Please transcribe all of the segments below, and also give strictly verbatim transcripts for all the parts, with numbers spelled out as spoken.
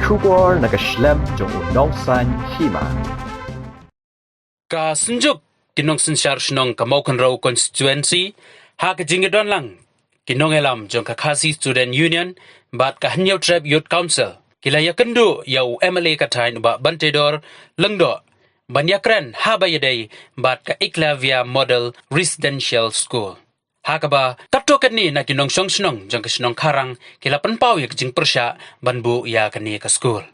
Khubor na ka shlem jong u nongsan hima. Ka synjuk ki nongsynshar shnong ka Mawkynrew constituency ha ka jingdon lang ki nongïalam jong ka Khasi Student Union bad ka Hynñiewtrep Youth Council ki la ïakynduh ïa u M L A ka thaiñ u Bah Banteidor Lyngdoh ban ïakren haba ïadei bad ka Eklavya Model Residential School. Ha kaba katto katne na ki nongshong shnong jong ka shnong Kharang ki la pynpaw ïa ka jingpyrshah ban buh ïa kane ka skul.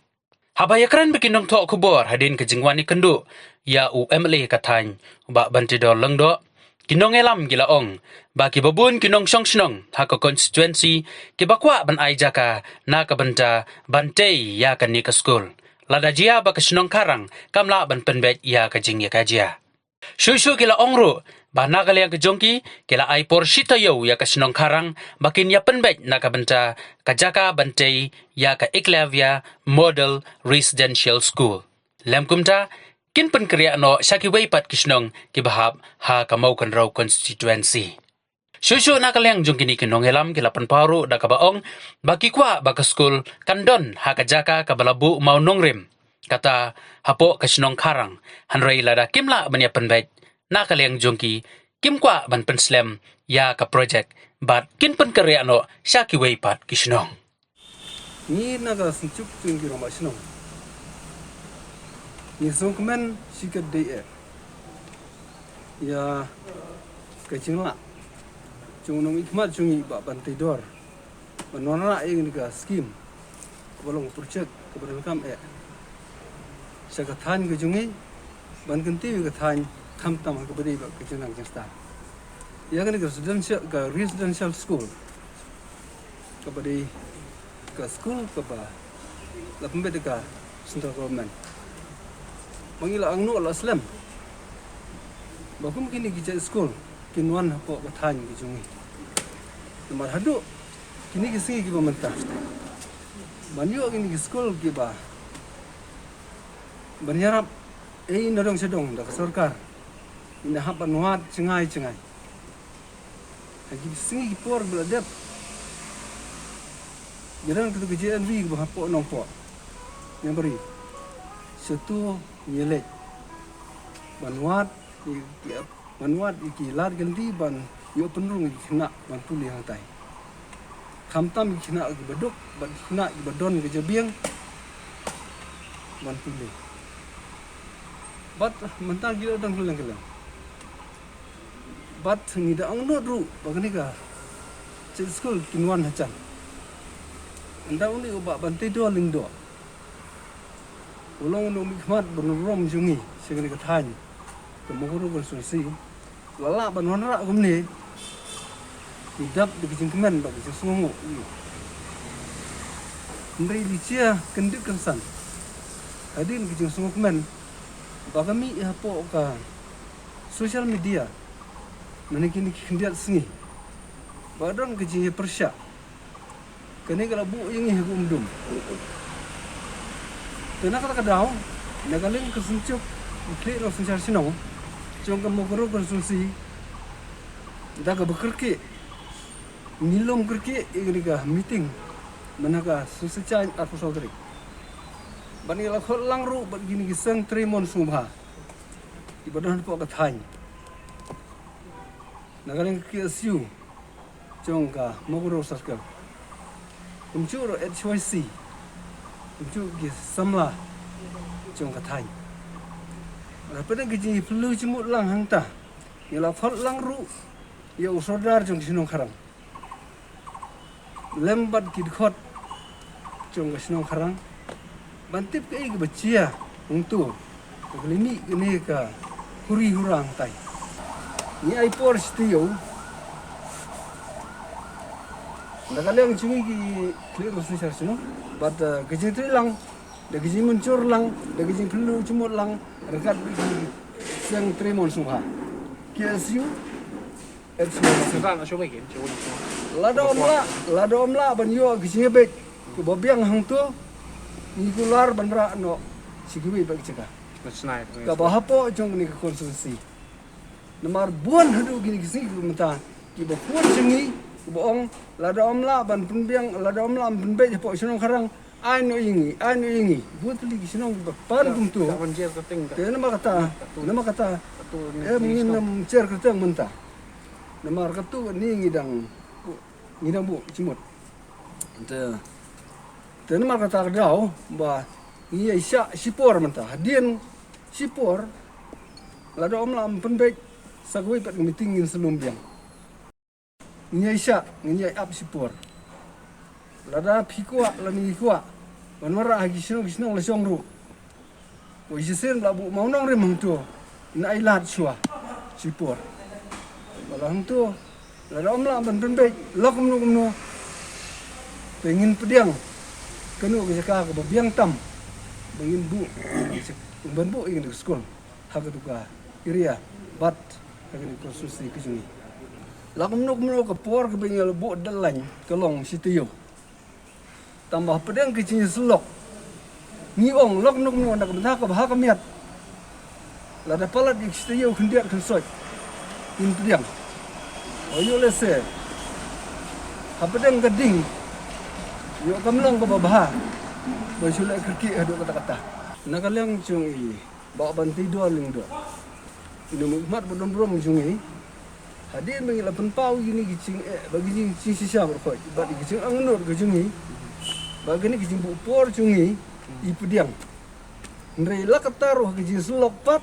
Haba ïakren bad ki nongthoh khubor hadien ka jingwan ïakynduh ïa u M L A ka thaiñ u Bah Banteidor Lyngdoh, ki nongïalam ki la ong ba kiba bun ki nongshong shnong ha ka constituency kiba kwah ban ai jaka na ka bynta ban tei ïa kane ka skul, lada jia ba ka shnong Kharang kam lah ban pynbeit ïa ka jingïakajia. Shuh shuh ki la ong ruh ba na ka liang ka jong ki, ki la ai por shi taïew ïa ka shnong Kharang ba kin ïa pynbeit na ka bynta ka jaka ban tei ïa ka Eklavya Model Residential School. Lem kumta, kin pynkynriah noh sha kiwei pat ki shnong kiba hap ha ka Mawkynrew constituency. Shuh shuh na ka liang jong kine ki nongïalam ki la pynpaw ruh da kaba ong ba ki kwah ba ka skul kan don ha ka jaka kaba la buh mawnongrim, kata hapoh ka shnong Kharang, hynrei lada kim lah ban ïa pynbeit, na ka liang jong ki, kim kwah ban pynslem ïa ka projek bad kin pynkynriah noh sha kiwei pat ki shnong. Ngi na ka synjuk jong ki rangbah shnong, ngi sngewkmen shikatdei eh ïa ka jinglah jong u nongmihkhmat jong ngi Bah Banteidor ban wanrah ïa kane ka skim kaba long projek kaba donkam eh sha ka thaiñ ka jong ngi, ban kyntiew ïa ka thaiñ khamtam ha kaba dei bad ka jingnang jingstad. Ïa kane ka residential, ka residential school, kaba dei ka skul kaba la pynbeit da ka central government. Ba ngi la angnud la slem ba kum kine ki jait skul kin wan hapoh ka thaiñ ka jong ngi. Namar haduh kine ki sngi kiba mynta, ban ïoh kine ki skul kiba ban ïarap ei na dong sha dong da ka sorkar, ngi hap ban wad jngai jngai. Ha ki sngi ki por ba la dep, ngi don katu ka J N V kaba hapoh Nongpoh, Niambari. Shatu ngi leit ban wad ïa ki, ban wad ïa ki lad ki lynti ban ïoh pynrung ïa ki khynnah ban pule hangtai. Khamtam ki khynnah kiba duk bad ki khynnah kiba don ka jabieng ban pule. Bad mynta ki la don kylleng kylleng. Bad ngi da angnud ruh ba kane ka jait skul kin wan hajan. Ynda une u Bah Banteidor Lyngdoh, u long u nongmihkhmat ba nongrim jong ngi sha kane ka thaiñ ka Mawkynrew constituency, la lah ban wanrah kumne, ngi dap da ka jingkmen bad ka jingsngewnguh. Hynrei la jia kyndit kynsan hadien ka jingsngewkmen ba ka mih hapoh ka social media mynne kine ki khyndiat sngi ba don ka jingïapyrshah. Kane ka la buh ïa ngi ha ka umdum. Te na kata ka daw, na ka liang ka synjuk ki khlieh nongsynshar shnong jong ka Mawkynrew constituency, da kaba kyrkieh, ngi lum kyrkieh ïa kane ka meeting mynne ka Sngi Saitjaiñ arphew saw tarik. Bad ngi la khot lang ruh bad kine ki seng trei mon sngewbha kiba don hapoh ka thaiñ. Na ka liang ka K S U jong ka Mawkynrew Circle, kumjuh ruh H Y C, kumjuh ki samla jong ka thaiñ. Hapdeng ka jingphylliew jingmut lang hangta, ngi la khot lang ruh ïa u sordar jong ka shnong Kharang, lem bad ki dkhot jong ka shnong Kharang, ban tip kaei kaba jia hangto, ka khlem mih kane ka huri hura hangtai. Ngi ai por shi taïew na ka liang jong ngi ki khlieh nongsynshar shnong, bad, eh, ka jingtrei lang, da ka jingmynjur lang, da ka jingphylliew jingmut lang ryngkat ki seng trei mon sngewbha, K S U, H Y C. Lada ym lah, lada ym lah ban ïoh ka jingïabit kaba biang hangto, ngi kular ban rah noh sha kiwei pat ki jaka kaba hapoh jong kane ka constituency. Namar bun haduh kine ki sngi kiba mynta kiba phone sha ngi kiba ong lada ym lah ban pynbiang, lada ym lah ban pynbeit hapoh shnong Kharang, Ai noh ïa ngi, ai noh ïa ngi. Bun tylli ki shnong kiba pan kumto. Te namar kata, namar kata, em, ngin ym jer kyrteng mynta. Namar kata ngi, ngi dang, ngi dang buh jingmut. Te, te namar kata ka daw ba ngi ïa shah shipor mynta. Hadien shipor, lada ym lah ban pynbeit, sa kawei pat ka meeting ngin sa lum biang. Ngin ïa shah, ngin ïa ap shipor. Lada phi kwah, lada ngi kwah ban wanrah ha ki shnong ki shnong la shong ruh. Ko shisien la buh mawnongrim hangto, ngin ai lad shuwa shipor. Ba la hangto, lada ym lah ban pynbeit la kumno kumno, te ngin pdiang kano ka jaka kaba biang tam ba ngin buh, ban buh ïa kane ka skul ha katu ka area bad ha kane ka constituency ka jong ngi. La kumno kumno ka por kaba ngi la buh deadline ka long shi taïew. Tangba hapdeng ka jingïasyllok, ngi ong la kumno kumno na ka bynta kaba ha ka miat, lada palat ïa ka shi taïew khyndiat khynsoit, ngin pdiang. Ïoh lehse hapdeng ka ding, ïoh kam long kaba bha ban shu leh kyrkieh haduh katta katta. Na ka liang jong i Bah Banteidor Lyngdoh, i nongmihkhmat ba don burom jong ngi, hadien ba ngi la pynpaw ïa kine ki jingeh, ba ki jing, jingshisha baroh, bad ki jingangnud ka jong ngi, ba kine ki jingbuh por jong ngi i pdiang. Hynrei la katta ruh ha ka jingïasyllok pat,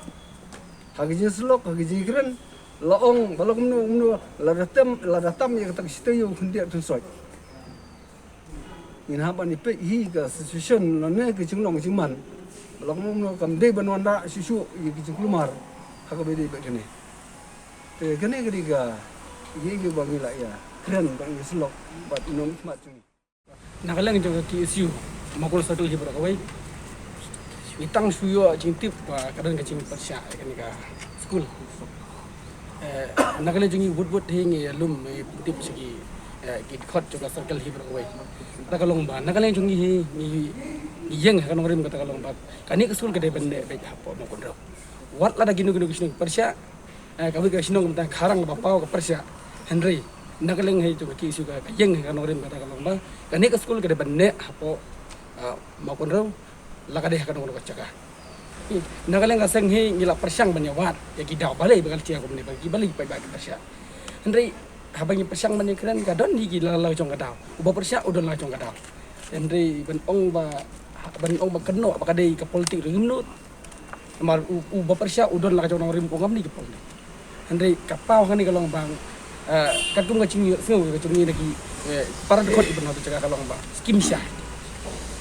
ha ka jingïasyllok, ha ka jingkren, la ong ba la kumno kumno, lada tam, lada tam ïa kata ka shi taïew khyndiat khynsoit, ngin hap ban ïa peit hi ka situation lane ka jinglong jingman. Ba la kumno kumno kam dei ban wanrah shuh shuh ïa ka jingkulmar ha kaba dei bad kane. Te kane ka dei ka ïa, ïa ba ngi la ïa kren bad ngi ïasyllok bad i nongmihkhmat jong ngi. Na ka liang jong ka K S U Mawkynrew Circle hi baroh kawei, ngi tang shu ïoh jingtip ba ka don ka jingpyrshah ïa kane ka skul. Eh, na ka liang jong ngi wut wut hi ngi lum, ngi pyntip sha ki, eh, ki dkhot jong ka circle hi baroh kawei. Kata ka long ba na ka liang jong ngi hi ngi, ngi ïeng ha ka nongrim kata ka long ba kane ka skul ka dei ban neh beit hapoh Mawkynrew. Wat lada kino kino ki shnong ki pyrshah, eh, kawei ka shnong ka bynta Kharang kaba paw ka pyrshah. Hynrei na ka liang hi jong ka K S U ka, ka ïeng ha ka nongrim kata ka long ba kane ka skul ka dei ban neh hapoh, ah, Mawkynrew, la ka dei ha kano kano ka jaka. Na ka liang ka seng hi ngi la pyrshang ban ïa wad ïa ki daw balei ba ka la jia kumne, ba ki balei paidbah ki pyrshah. Hynrei haba ngi pyrshang ban ïa kren ka don hi ki la la jong ka daw. Uba pyrshah u don la jong ka daw. Hynrei ban ong ba, ban ong ba kynnoh ba ka dei ka politik ruh ngim nud. Namar u, uba pyrshah u don la ka jong nongrim, u ngam ni ka politik. Hynrei ka paw hangne ka long ba, eh, katkum ka jingïohsngew ka jong ngi na ki, eh, para dkhot kiba don ha tu jaka ka long ba skim sha.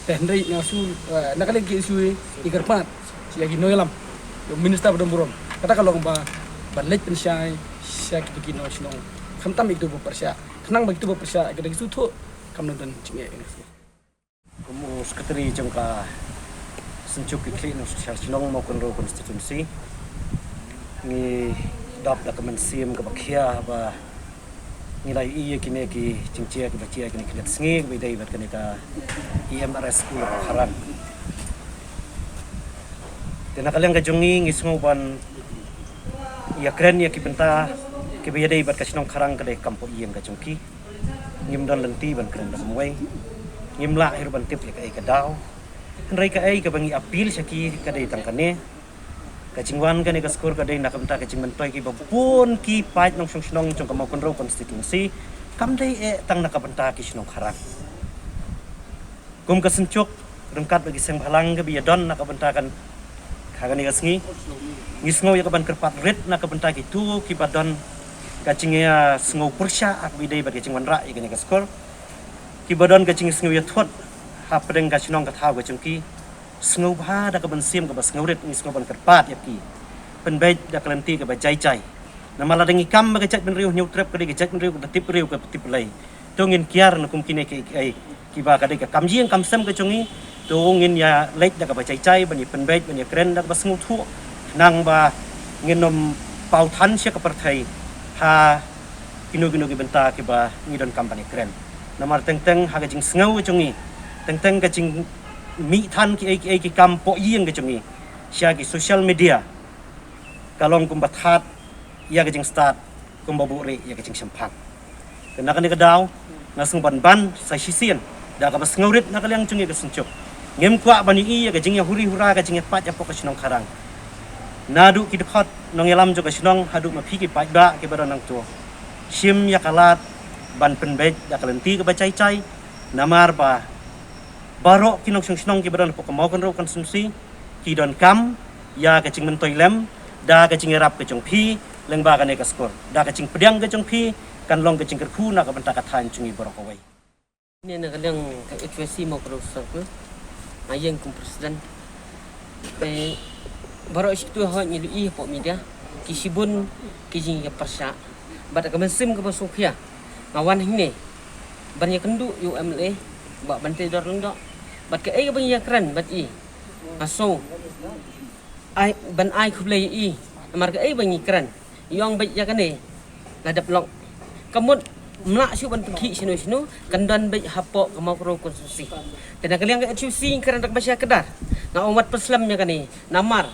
Te hynrei nga sngew, eh, na ka liang K S U ngi kyrpad ïa ki nongïalam, ïa u minister ba don burom, kata ka long ba ban leit pynshai sha kitu ki nongshnong, khamtam ïa kitu ba pyrshah, khnang ba kitu ba pyrshah ïa kita ki sngewthuh kam don jingeh. Kum u Secretary jong ka Synjuk ki Khlieh Nongshong Shnong Mawkynrew Constituency, ngi dap da ka mynsiem kaba khia ba ngi la ïohi ïa kine ki jingjia kiba jia kine ki khyndiat sngi kiba dei bad kane ka E M R S School Kharang. Te na ka liang ka jong ngi ngi sngew ban ïa kren ïa ki bynta kiba ïadei bad ka shnong Kharang ka dei kam poh ïing ka jong ki. Ngim don lynti ban kren da kumwei. Ngim lah hi ruh ban tip ïa kaei ka daw. Hynrei kaei kaba ngi appeal sha ki ka dei tang kane. Ka jingwan kane ka skul ka dei na ka bynta ka jingmyntoi kiba bun ki paid nongshong shnong jong ka Mawkynrew constituency. Kam dei eh tang na ka bynta ki shnong Kharang. Kum ka Synjuk, ryngkat bad ki seng bhalang kiba ïadon na ka bynta kan, ha kane ka sngi, ngi sngew ïa ka ban kyrpad rit na ka bynta kitu kiba don ka jingïasngew pyrshah ha kaba ïadei bad ka jingwanrah ïa kane ka skul. Kiba don ka jingsngew ïathut hapdeng ka shnong ka thaw ka jong ki. Sngewbha da ka mynsiem kaba sngewrit ngi sngew ban kyrpad ïa ki. Pynbeit da ka lynti kaba jai jai. Namar lada ngi kam ba ka jaitbynriew Hynñiewtrep ka dei ka jaitbynriew kaba tip briew kaba tip Blei. To ngin kiar na kum kine kiei kiei kiba ka dei ka kam ïing kam sem ka jong ngi. To ngin ïa leit da kaba jai jai ban ïa pynbeit ban ïa kren da kaba sngewthuh. Khnang ba ngin ym paw than sha ka pyrthei ha kino kino ki bynta kiba ngi donkam ban ïa kren. Namar teng teng ha ka jingsngew ka jong ngi, teng teng ka jingmih than kiei kiei ki kam poh ïing ka jong ngi sha ki social media, ka long kumba that ïa ka jingstad, kumba buhrieh ïa ka jingshemphang. Te na kane ka daw nga sngew ban ban sa shisien Da kaba sngewrit na ka liang jong ngi ka synjuk, ngim kwah ban ïohi ïa ka jingïahuri hura ka jingïapait hapoh ka shnong Kharang. Naduh ki dkhot nongïalam jong ka shnong haduh ma phi ki paidbah kiba don hangto, shim ïa ka lad ban pynbeit da ka lynti kaba jai jai. Namar ba baroh ki nongshong shnong kiba don hapoh ka Mawkynrew constituency ki donkam ïa ka jingmyntoi lem da ka jingïarap ka jong phi lyngba kane ka skur. Da ka jingpdiang ka jong phi kan long ka jingkyrkhu na ka bynta ka thaiñ jong ngi baroh kawei. Ine na ka liang ka H Y C Mawkynrew Circle, nga ïeng kum president. Te baroh shi kyntu hoi ngi ïohi hapoh media ki shibun ki jingïapyrshah. Bad ka mynsiem kaba sngewkhia nga wan hangne ban ïakynduh ïa u M L A Bah Banteidor Lyngdoh. Bad kaei kaba ngi ïakren bad i, nga sngew ai ban ai khublei ïa i. Namar kaei ba ngi kren, i ong beit ïa kane la dep long. Ka mut ym lah shuh ban pynkhih shano shano, kan don beit hapoh ka Mawkynrew constituency. Te na ka liang ka H Y C ngi kren da kaba shai kdar. Nga ong wat pynslem ïa kane. Namar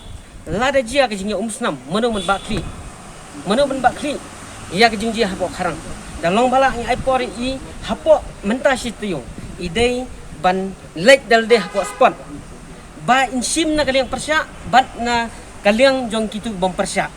lada jia ka jingïaumsnam, mano ban bah khlieh? Mano ban bah khlieh ïa ka jingjia hapoh Kharang? Da long ba lah ngi ai por ïa i hapoh mynta shi taïew. I dei ban leit da lade hapoh spot ba in shim na ka liang pyrshah bad na ka liang jong kitu bym pyrshah,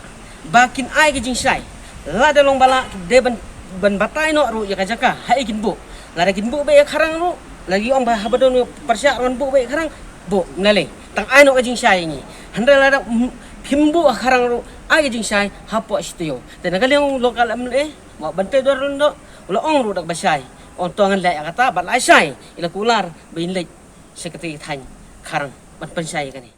ba kin ai ka jingshai. Lada long ba lah, dei ban, ban batai noh ruh ïa ka jaka haei kin buh. Lada kin buh beit ïa Kharang ruh, lada ki ong ba haba don pyrshah ruh buh beit ïa Kharang, buh, ym lei lei. Tang ai noh ka jingshai ïa ngi. Hynrei lada, mm, phim buh ha Kharang ruh, ai ka jingshai hapoh shi taïew. Te na ka liang u local M L A Bah Banteidor Lyngdoh u la ong ruh da kaba shai, ong to ngan leh ïa kata, bad la shai, i la kular ba in leit sha katei ka thaiñ Kharang ban pynshai ïa kane.